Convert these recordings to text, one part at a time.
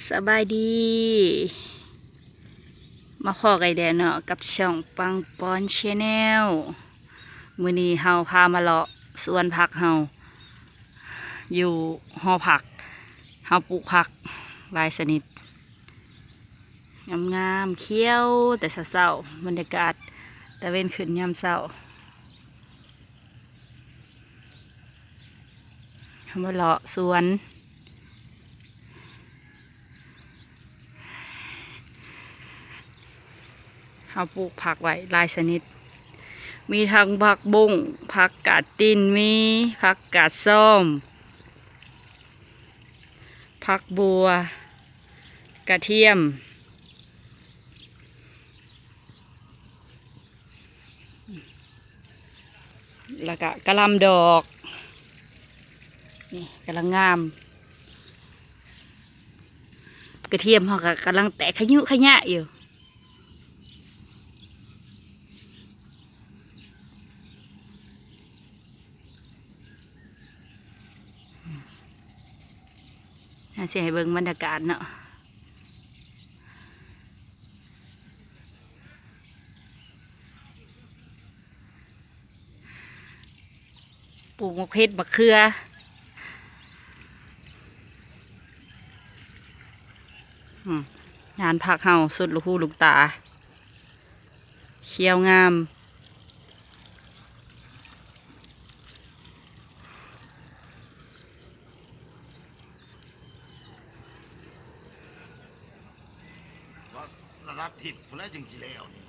ສະບາຍດີ ມາພໍ້ກັນອີກແລ້ວເນາະ ກັບຊ່ອງປັງປອນ Channel. ມື້ນີ້ເຮົາພາມາເລາະສວນຜັກເຮົາ ຢູ່ຫໍພັກ. ເຮົາປູກຜັກຫຼາຍຊະນິດ ງາມໆ ຂຽວແຕ່ເຊົ້າໆ. ບັນຍາກາດຕາເວັນຂຶ້ນຍາມເຊົ້າ. ເຮົາມາເລາະສວນ ເຮົາປູກຜັກໄວ້ຫຼາຍຊະນິດ ມີທັງຜັກບົ້ງ, ຜັກກາດຕີນໝີ, ຜັກກາດຊອມ, ຜັກບົ່ວ, ກະທຽມ. ແລ້ວກະກະຫຼ່ຳດອກ ນີ້ກຳລັງງາມ ກະທຽມເຮົາກະກຳລັງແຕກຂະຍຸຂະຍະຢູ່. ເຮົາຊິໃຫ້ເບິ່ງບັນຍາກາດເນາະ ປູກໝາກເຜັດໝາກເຂືອ ອືມ ງານຜັກເຮົາສຸດລູກຫູລູກຕາ ຂຽວງາມ. ລະດັບທິດພຸ້ນແຫຼະຈຶ່ງຊິແລ້ວນີ້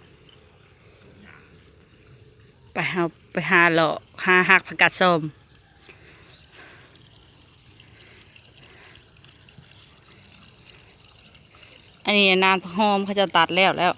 ໄປເຮົາໄປຫາເລາະຫາຫັກຜັກກາດຊອມ. ອັນນີ້ນານຜັກຫອມ ເຂົາເຈົ້າຕັດແລ້ວແລ້ວ.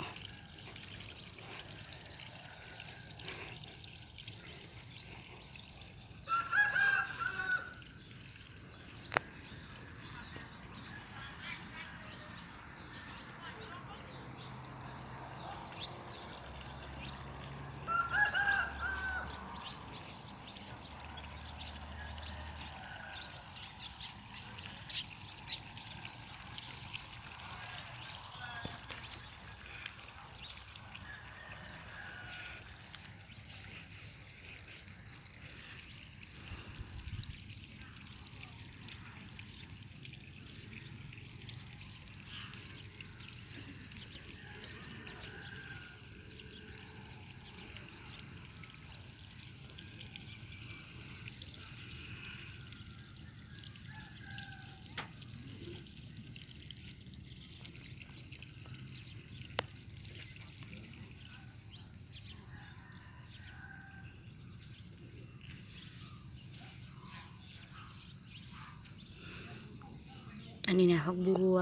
ອັນນີ້ນະ ຜັກບົວ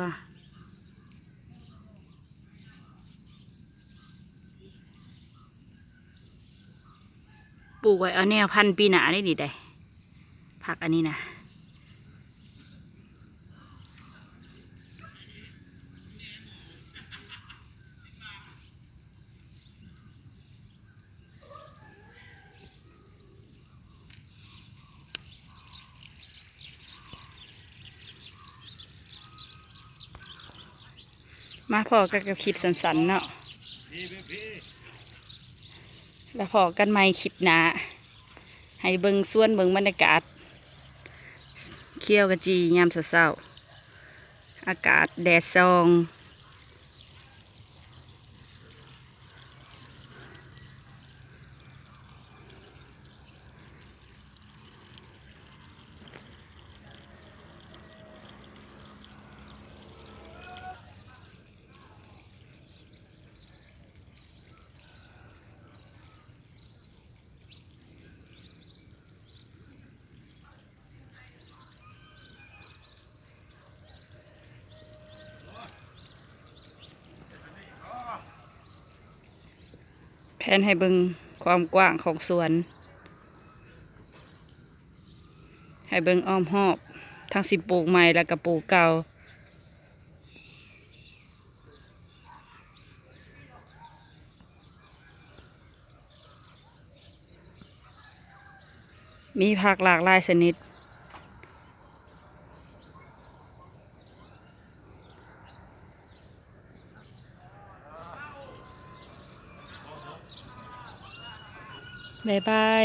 ປູກໄວ້ເອົາແນວພັນປີໜ້າເດ້ນີ້ໄດ໋ ຜັກອັນນີ້ນະ. ມາພໍ້ກັນກັບຄລິບສັ້ນໆເນາະ ແລ້ວພໍ້ກັນໃໝ່ຄລິບໜ້າ ໃຫ້ເບິ່ງສວນ ເບິ່ງບັນຍາກາດ ຂຽວຂະຈີຍາມເຊົ້າໆ ອາກາດແດດສ່ອງ. ແຜນໃຫ້ເບິ່ງຄວາມກວ້າງຂອງສວນ ໃຫ້ເບິ່ງອ້ອມຮອບ ທັງຊິປູກໃໝ່ ແລ້ວກະປູກເກົ່າ. ມີຜັກຫຼາກຫຼາຍຊະນິດ. ບາຍບາຍ.